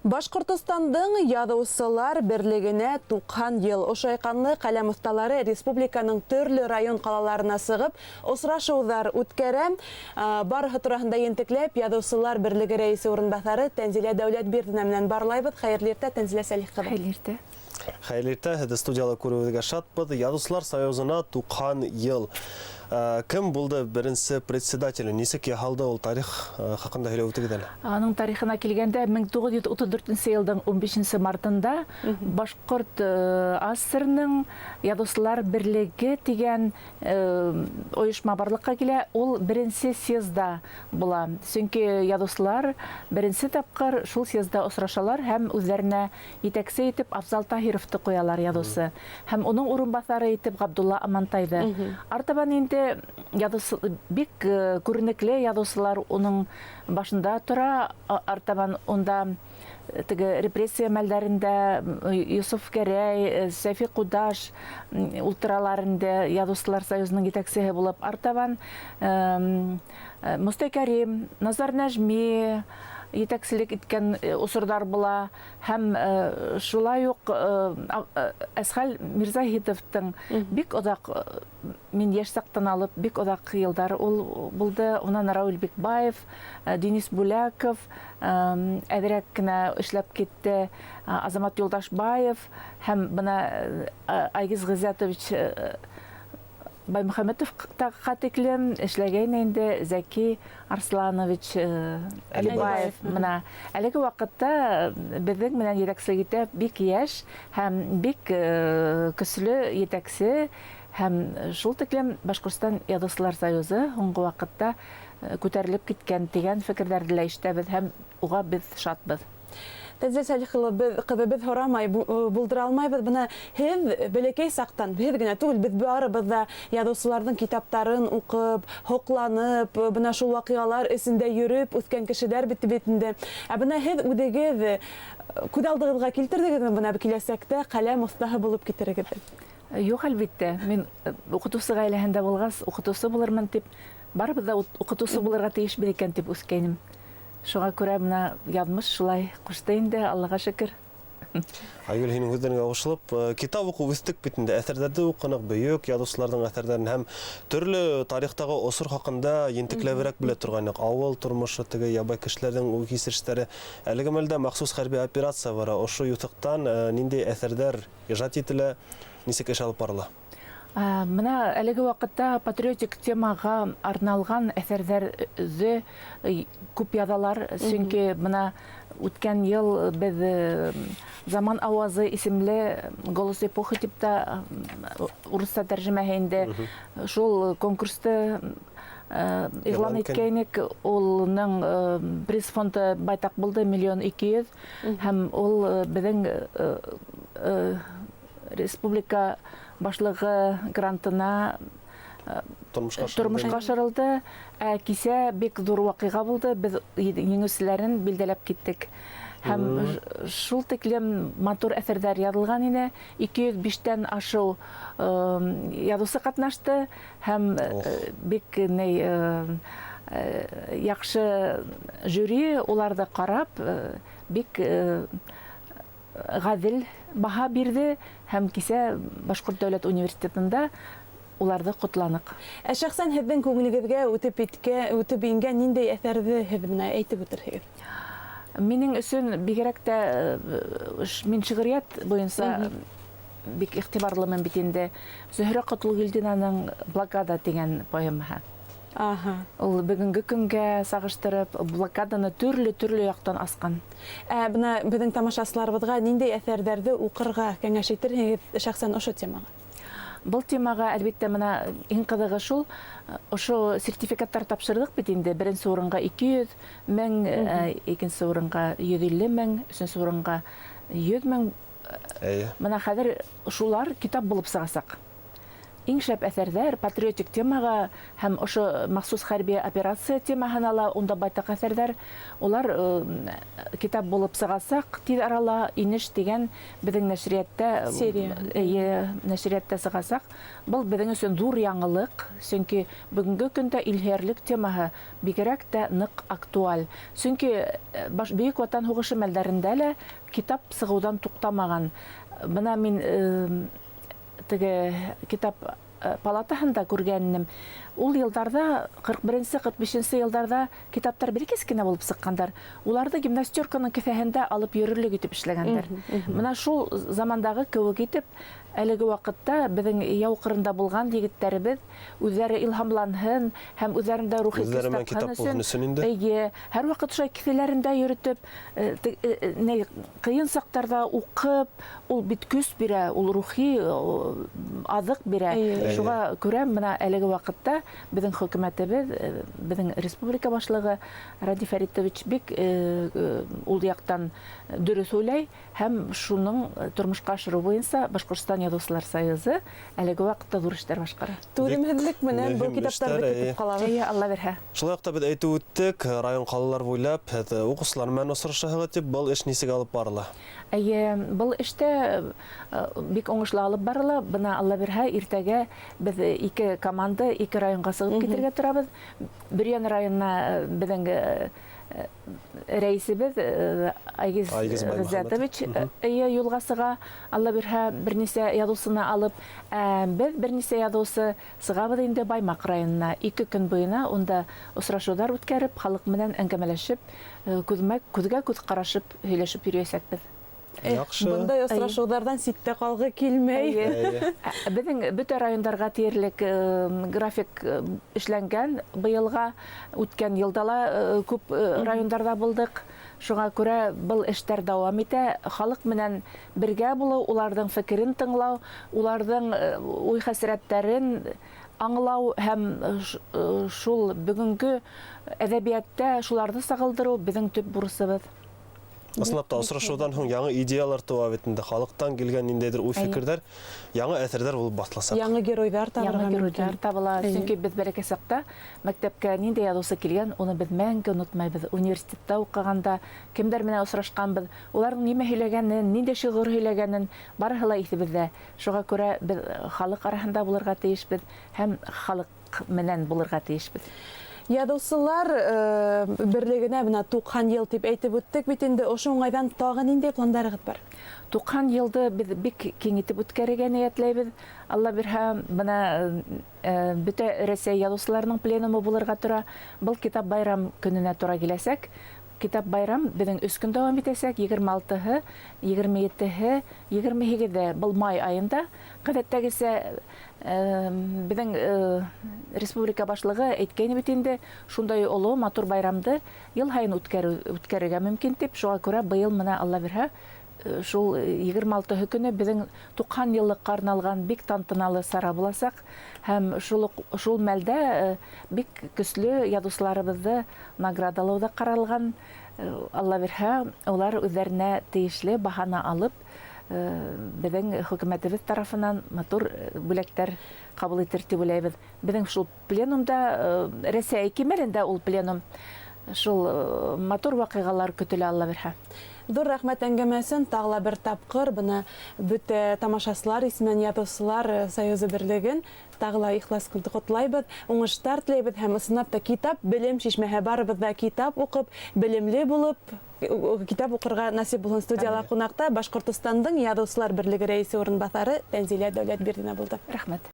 Башҡортостандың яҙыусылар берлегенә 90 йыл. Ошо айҡанлы ҡәләм оҫталары республиканың төрлө район ҡалаларына сығып, осрашыуҙар үткәрә. Барыһы тураһында ентекләп яҙыусылар берлеге рәйесе урынбаҫары Тәнзилә Дәүләтбирҙина менән барлайбыҙ. Хәйерле иртә, Тәнзилә Сәлих ҡыҙы. Хәйерле иртә. Хәйерле иртә, һеҙҙе студияла күреүебеҙгә шатбыҙ. Яҙыусылар союзына 90 йыл. Кем булды беренсе председателе? Нисек яһалды ул, тарих хаҡында һөйләп үтегеҙ әле. Аның тарихына килгәндә, 1934 йылдың 15 мартында Башҡорт АССР-ның Яҙыусылар берлеге тигән ойошма барлыҡҡа килә. Ул беренсе съезда була. Сөнки яҙыусылар беренсе тапҡыр шул съезда осрашалар һәм үҙҙәренә етәксе итеп Афзал Таһировты ҡуялар, яҙыусы. Һәм уның урынбаҫары итеп Ғабдулла Амантайҙы. Артабан инде яҙыусы, бик күренекле яҙыусылар уның башында тора. Артабан унда теге репрессия мәлдәрендә Йософ Гәрәй, Сәфи Ҡудаш ултыралар инде Яҙыусылар союзының етәксеһе булып. Артабан Мостай Кәрим, Назар Нәжми етәкселек иткән осорҙар була. Һәм шулай уҡ Әсхәл Мирзаһитовтың бик оҙаҡ, мин йәш саҡтан алып, бик оҙаҡ йылдар ул булды. Унан Рауил Бикбаев, Денис Бүләков, әҙерәк кенә эшләп китте Азамат Юлдашбаев һәм бына Айгиз Ғиззәтович Баймөхәмәтовҡа тиклем эшләгәйне инде Зәки Арсланович Әлибаев. Бына әлеге ваҡытта беҙҙең менән етәкселек итә бик йәш һәм бик көслө етәксе, һәм шул тиклем Башҡортостан Яҙыусылар союзы һуңғы ваҡытта күтәрелеп киткән тигән фекерҙәрҙе лә ишетәбеҙ һәм уға беҙ шатбыҙ. Тәнзилә Сәлих ҡыҙы, беҙ һорамай булдыра алмайбыҙ. Бына һеҙ бәләкәй саҡтан, һеҙ генә түгел, беҙ барыбыҙ ҙа яҙыусыларҙың китаптарын уҡып, һоҡланып, бына шул ваҡиғалар эсендә йөрөп үҫкән кешеләр бит инде. Ә бына һеҙ үҙегеҙ күҙ алдығыҙға килтерҙегеҙме бына киләсәктә ҡәләм оҫтаһы булып китерегеҙ? Юҡ, әлбиттә. Мин уҡытыусы ғаиләһендә булғас, уҡытыусы булырмын тип, барыбыҙ ҙа уҡытыусы булырға тейешбеҙ икән тип үҫкәйнем. Шуға күрә бына яҙмыш шулай ҡушты инде, Аллаға шөкөр. Айгөл, һинең һүҙҙәреңә ҡушылып, китап уҡып үҫтек бит инде, әҫәрҙәрҙе уҡыныҡ, бөйөк яҙыусыларҙың әҫәрҙәрен һәм төрлө тарихтағы осор хаҡында ентекләберәк белә торғайныҡ. Ауыл тормошо, теге ябай кешеләрҙең уй кисерештәре. Әлеге мәлдә махсус хәрби операция бара. Ошо юҫыҡтан ниндәй әҫәрҙәр ижад ителә, нисек эш алып барыла? Бына әлеге ваҡытта патриотик темаға арналған әҫәрҙәрҙе күп яҙалар, сөнки бына үткән йыл беҙ Заман ауазы исемле Голос эпохи тип тә урыҫса тәржемәһе инде. Шул конкурсты иғлан иткәйнек. Уның приз фонды байтаҡ булды, 1 200 000, һәм ул беҙҙең республика башлығы грантына тормошҡа ашырылды. Ә кисә бик ҙур ваҡиға булды, беҙ еңеүселәрен билдәләп киттек. Һәм шул тиклем матур әҫәрҙәр яҙылған ине, 205-тән ашыу яҙыусы ҡатнашты һәм бик яҡшы жюри уларҙы ҡарап, бик ғәҙел баһа бирҙе һәм кисә Башҡорт дәүләт университетында уларҙы ҡотланыҡ. Ә шәхсән һеҙҙең күңелегеҙгә үтеп ингән ниндәй әҫәрҙе һеҙ бына әйтеп үтерһегеҙ? Минең өсөн бигерәк тә мин шиғриәт буйынса бик иғтибарлымын бит инде. Зөһрә Ҡотлогилдинаның «Блокада» тигән поэмаһы. Ул бөгөнгө көнгә сағыштырып, блокаданы төрлө-төрлө яҡтан асҡан. Ә бына беҙҙең тамашасыларыбыҙға ниндәй әҫәрҙәрҙе уҡырға кәңәш итерһегеҙ шәхсән ошо темаға? Был темаға, әлбиттә, бына иң ҡыҙығы шул, ошо сертификаттар тапшырҙыҡ бит инде. Беренсе урынға 200 000, икенсе урынға 150 000, өсөнсө урынға 100 000. Бына хәҙер шулар китап булып сығасаҡ. Иң шәп әҫәрҙәр патриотик темаға һәм ошо махсус хәрби операция темаһына ла унда байтаҡ әҫәрҙәр. Улар китап булып сығасаҡ тиҙ арала. Инеш тигән беҙҙең нәшриәттә, Серия. Эйе, нәшриәттә сығасаҡ. Был беҙҙең өсөн ҙур яңылыҡ, сөнки бөгөнгө көндә илһөйәрлек темаһы бигерәк тә ныҡ актуаль. Сөнки Бөйөк Ватан һуғышы мәлдәрендә лә китап сығыуҙан туҡтамаған. Бына мин теге китап палатаһында күргәнем, ул йылдарҙа, 41-нсе, 45-нсе йылдарҙа китаптар бер кескенә булып сыҡҡандар. Уларҙы гимнастерканың кеҫәһендә алып йөрөрлөк итеп эшләгәндәр. Бына шул замандағы кеүек итеп, әлеге ваҡытта беҙҙең яу ҡырында булған егеттәребеҙ үҙҙәре илһамланһын һәм үҙҙәрендә рухи көс Үҙҙәре менән тапһын китап булһын өсөн, өсөн инде. Эйе, һәр ваҡыт шулай кеҫәләрендә йөрөтөп, ҡыйын саҡтарҙа уҡып, ул бит көс бирә, ул рухи аҙыҡ бирә. Шуға күрә бына әлеге ваҡытта беҙҙең хөкүмәтебеҙ, беҙҙең республика башлығы Радий Фәритович бик ул яҡтан дөрөҫ уйлай һәм шуның тормошҡа ашырыу буйынса Башҡортостан Яҙыусылар союзы әлеге ваҡытта ҙур эштәр башҡара. Түҙемһеҙлек менән был Мөһим китаптарҙы эштәр, көтөп эйе. ҡалабыҙ. Эйе, Алла бирһә. Шулай уҡ та беҙ әйтеп үттек, район ҡалалар буйлап һеҙ уҡыусылар менән осрашаһығыҙ тип, был эш нисек алып барыла? Эйе, был эштә бик уңышлы алып барыла. Бына Алла бирһә, иртәгә беҙ ике команда, ике районға сығып китергә торабыҙ. Бөрйән районына беҙҙең рәйесебеҙ Айгиз Айгиз Баймөхәмәтов. Ғиззәтович, эйе, юлға сыға. Алла бирһә, бер нисә яҙыусыны алып, беҙ бер нисә яҙыусы сығабыҙ инде Баймаҡ районына. 2 көн буйына унда осрашыуҙар үткәреп, халыҡ менән әңгәмәләшеп, күҙгә күҙ ҡарашып һөйләшеп йөрөйәсәкбеҙ. Яҡшы. Бындай осрашыуҙарҙан ситтә ҡалғы килмәй. Эйе. Беҙҙең бөтә райондарға тиерлек график эшләнгән быйылға. Үткән йылда ла күп райондарҙа булдыҡ. Шуға күрә был эштәр дауам итә. Халыҡ менән бергә булыу, уларҙың фекерен тыңлау, уларҙың уй-хәсрәттәрен аңлау һәм шул бөгөнгө әҙәбиәттә шуларҙы сағылдырыу беҙҙең төп бурысыбыҙ. Ысынлап та, осрашыуҙан һуң яңы идеялар тыуа бит инде, халыҡтан килгән ниндәйҙер уй-фекерҙәр, яңы әҫәрҙәр булып баҫыласаҡ. Яңы геройҙар табырға Яңы геройҙар мөмкин. табыла. Сөнки беҙ бәләкәй саҡта мәктәпкә ниндәй яҙыусы килгән, уны беҙ мәңге онотмайбыҙ. Университетта уҡығанда кемдәр менән осрашҡанбыҙ, уларҙың нимә һөйләгәнен, ниндәй шиғыр һөйләгәнен, барыһы ла иҫебеҙҙә. Шуға күрә беҙ халыҡ араһында булырға тейешбеҙ һәм халыҡ менән булырға тейешбеҙ. Яҙыусылар берлегенә бына 90 йыл тип әйтеп үттек бит инде, ошо уңайҙан тағы ниндәй пландарығыҙ бар? 90 йылды беҙ бик киң итеп үткәрергә ниәтләйбеҙ. Алла бирһә, бына бөтә Рәсәй яҙыусыларының пленумы булырға тора. Был китап байрам көнөнә тура киләсәк. Китап байрам беҙҙең 3 көн дауам итәсәк, егерме алтыһы, егерме етеһе, егерме һигеҙе, был май айында. Ғәҙәттәгесә беҙҙең республика башлығы әйткәйне бит инде, шундай оло матур байрамды йыл һайын үткәрергә мөмкин тип. Шуға күрә быйыл мына Алла бирһә шул егерме алтыһы көнө беҙҙең 90 йыллыҡҡа арналған бик тантаналы сара буласаҡ. Һәм шул мәлдә бик көслө яҙыусыларыбыҙҙы наградалау ҙа ҡаралған. Алла бирһә, улар үҙҙәренә тейешле баһаны алып, беҙҙең хөкүмәтебеҙ тарафынан матур бүләктәр ҡабул итер тип уйлайбыҙ. Беҙҙең шул пленумда, Рәсәй кимәлендә ул пленум, шул матур ваҡиғалар көтөлә, Алла бирһә. Ҙур рәхмәт әңгәмәсен, тағы ла бер тапҡыр бына бөтә тамашасылар исеменән Яҙыусылар союзы берлеген тағы ла ихлас ҡотлайбыҙ, уңыштар теләйбеҙ һәм ысынлап та китап белем шишмәһе, барыбыҙ ҙа китап уҡып, белемле булып, китап уҡырға насип булһын. Студияла ҡунаҡта Башҡортостандың Яҙыусылар берлеге рәйесе урынбаҫары Тәнзилә Дәүләтбирҙина булды. Рәхмәт.